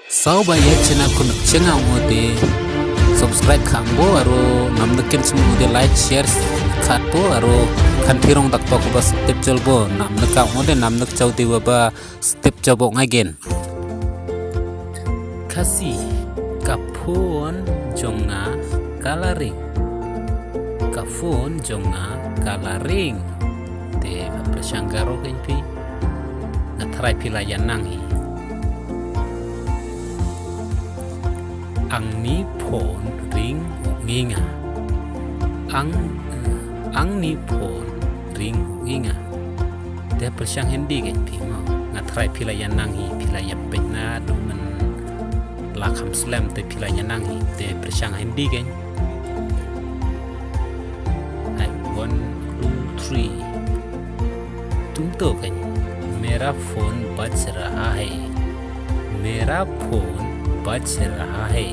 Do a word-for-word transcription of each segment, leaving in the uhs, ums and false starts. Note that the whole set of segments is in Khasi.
Saw ba ïa channel Khynnah Chenga mo te subscribe khang bo, aro nam deken chim mo te like, share khat bo, aro kan thirong dak to ko ba step jol bo, nam deka mo te nam dek chau te ba ba step chau bo ngai gen. Khasi, ka phone jong nga ka la ring. Ka phone jong nga ka la ring. Te pyrshang Garo kein phi. Nga tharai phi la ïa nang hi. Angni phone ring u ngi nga. Ang, angni phone ring u ngi nga. Te pyrshang Hindi kein phi mo. Nga tharai phi la ïa nang hi, phi la ïa peit na du men la kham slem te phi la ïa nang hi. Te pyrshang Hindi kein. Ai, one, two, three. Tum to kein. Mera phone baj raha hai. Mera phone baj raha hai.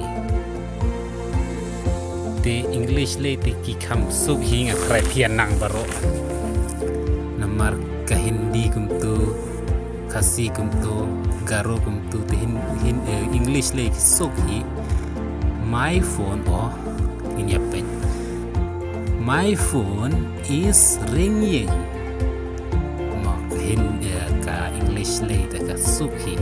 Te English lei te ki kham suk hi, nga tharai phi ïa nang baroh. Namar ka Hindi kumto, Khasi kumto, Garo kumto, te hin, hin, eh, English lei ki suk hi. My phone, oh, ngin ïa peit. My phone is ringing. Mo, ka Hin-, eh, ka English lei te ka suk hi.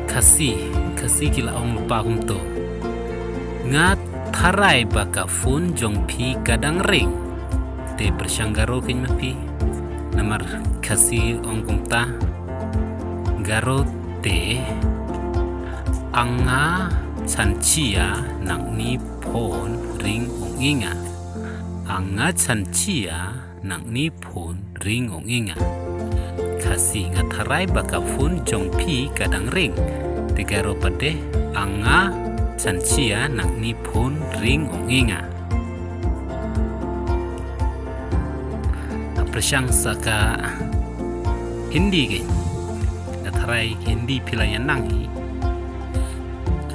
Khasi, Khasi ki la ong lypa kumto. Nga tharai ba ka phone jong phi ka dang ring. Te pyrshang Garo kein ma phi. Namar Khasi ong kumta. Garo te. Anga chanchia nangni phone ring u ngi nga. Anga chanchia nangni phone ring u ngi nga. Khasi, nga tharai ba ka phone jong phi ka dang ring. Te Garo pat de, anga chanchia nangni phone ring u ngi nga. Pyrshang sa ka Hindi kein. Nga tharai Hindi phi la ïa nang hi.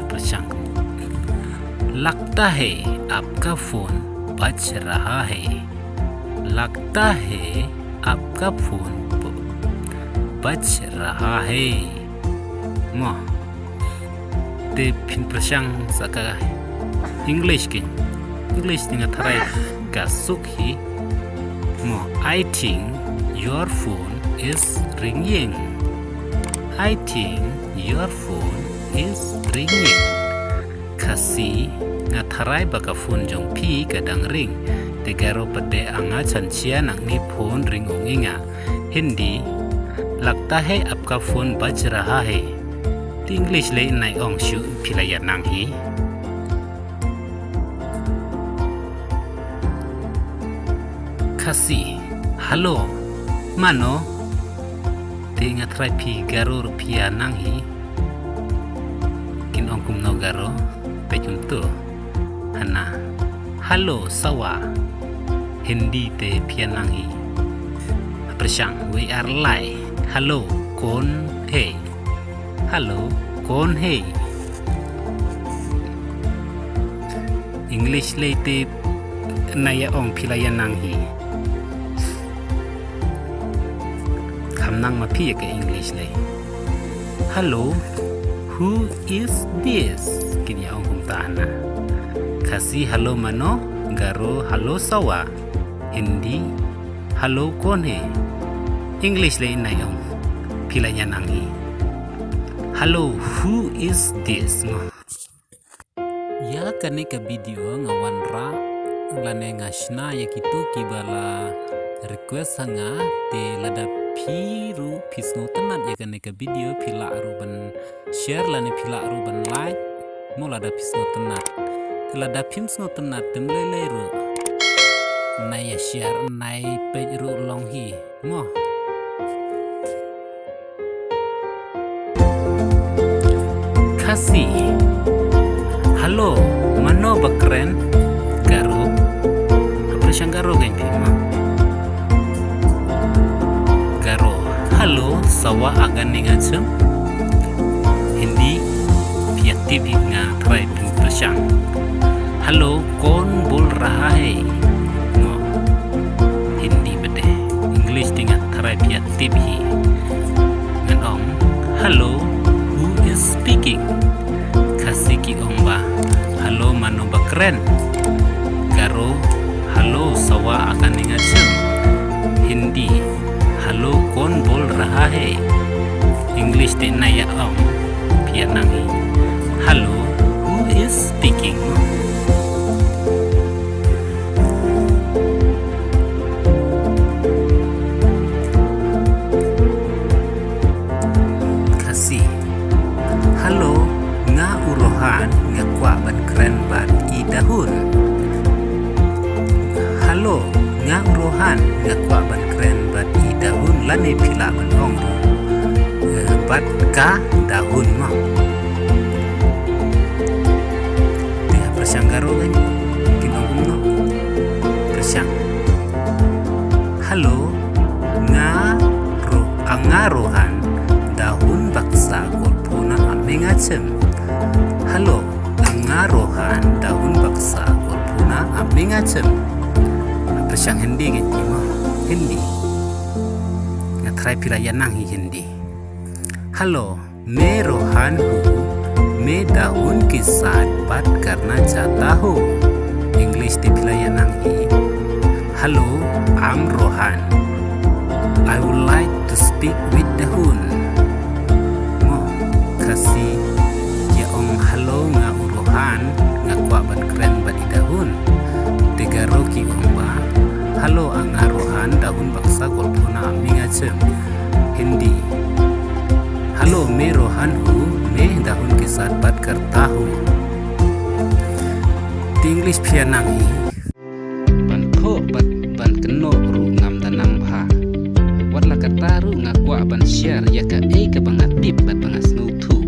Pyrshang. Lagta hai aapka phone baj raha hai. Lagta hai aapka phone b-, baj raha hai. Mo. Te phin pyrshang sa ka English kein. English te nga tharai ka suk hi. Mo, I think your phone is ringing. I think your phone is ringing. Khasi, nga tharai ba ka phone jong phi ka dang ring. Te Garo pat de, anga chanchia nangni phone ring u ngi nga. Hindi, lagta hai aapka phone baj raha hai. Te English lei nai ong shuh phi la ïa nang hi. Khasi, hello, mano? Te nga tharai phi Garo ruh phi ïa nang hi. Kin ong kumno Garo, peit kumto. Hana. Hello, sawa. Hindi te phi ïa nang hi. Pyrshang, wei ar lai. Hello, kaun hai? Hello, kaun hai? English lei te nai ong phi la ïa nang hi. Kham nang ma phi ïa ka English lei. Hello, who is this? Kin ïa ong kumta hana. Khasi, hello mano, Garo, hello sawa. Hindi, hello kaun hai? English lei nai ong phi la ïa nang hi. Hello, who is this? Mo. Ïa kane ka video nga wanrah lane nga shna ïa kito kiba la request ha nga, te lada phi ruh phi sngewtynnat ïa kane ka video phi lah ruh ban share lane phi lah ruh ban like, mo lada phi sngewtynnat. Te lada phim sngewtynnat te ym lei lei ruh. Nai ïa share, nai peit ruh long hi. Mo. Khasi. Hello, mano ba kren? Garo. Pyrshang Garo kein phi mo. Garo. Hello, sawa, aga ning achum. Hindi, phi ïa tip hi nga tharai phin pyrshang. Hello, kaun bol raha hai? Mo. Hindi bad de. English te nga tharai phi ïa tip hi. Hey, English te na ya ong pia nang hi. Hello, who is speaking? Khasi. Hello, nga u Rohan, nga kwah ban kren bad i Dahun. Hello, nga u Rohan, nga kwah ban kren bad i Dahun, lane phi lah ban ong ruh, eh, bad ka Dahun mo. Te ha pyrshang Garo kan, kin ong kumno? Pyrshang. Hello, nga Ro-, a nga Rohan, Dahun baksa golpuna a menga chem. Hello, a nga Rohan, Dahun baksa golpuna a menga chem. Pyrshang Hindi kan ki mo, Hindi. Nga try phi la ya nang hi Hindi. Hello, मैं रोहन हूँ, मैं दाहुन के साथ बात करना चाहता हूँ। English te phi la ya nang hi. Hello, I'm Rohan. I would like to speak with Dahun. Mo, Khasi, ya ong hello nga u Rohan, nga kwah ban kren bad i Dahun. Te Garo ki ong ba, hello a nga Rohan, Dahun baksa golpuna a menga chem. Hindi. Hello, मैं रोहन हूँ, मैं दाहुन के साथ बात करता हूँ। Te English phi ya nang hi. Ban khoh bad ban kynnoh ruh ngam da nang bha. Wat la katta ruh nga kwah ban share ïa kaei kaba nga tip bad ba nga sngewthuh.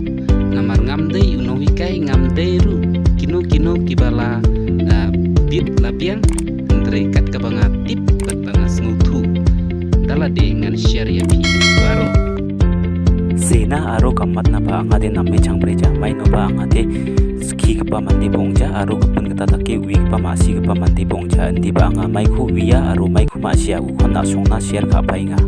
Namar ngam dei u nonghikai, ngam dei ruh kino kino kiba la, ah, bit la biang, hynrei kat kaba nga tip bad ba nga sngewthuh, da lade ngan share ïa phi baroh. Sena aro ka mat na ba nga de nam me chang preja, mai no ba nga de ski ka pa man de bong ja, aro ka pun ka ta ta ke wi ka pa ma si ka pa man de bong ja, ndi ba nga mai khu wi ya, aro mai khu ma sia u khon na song na share ka pai nga.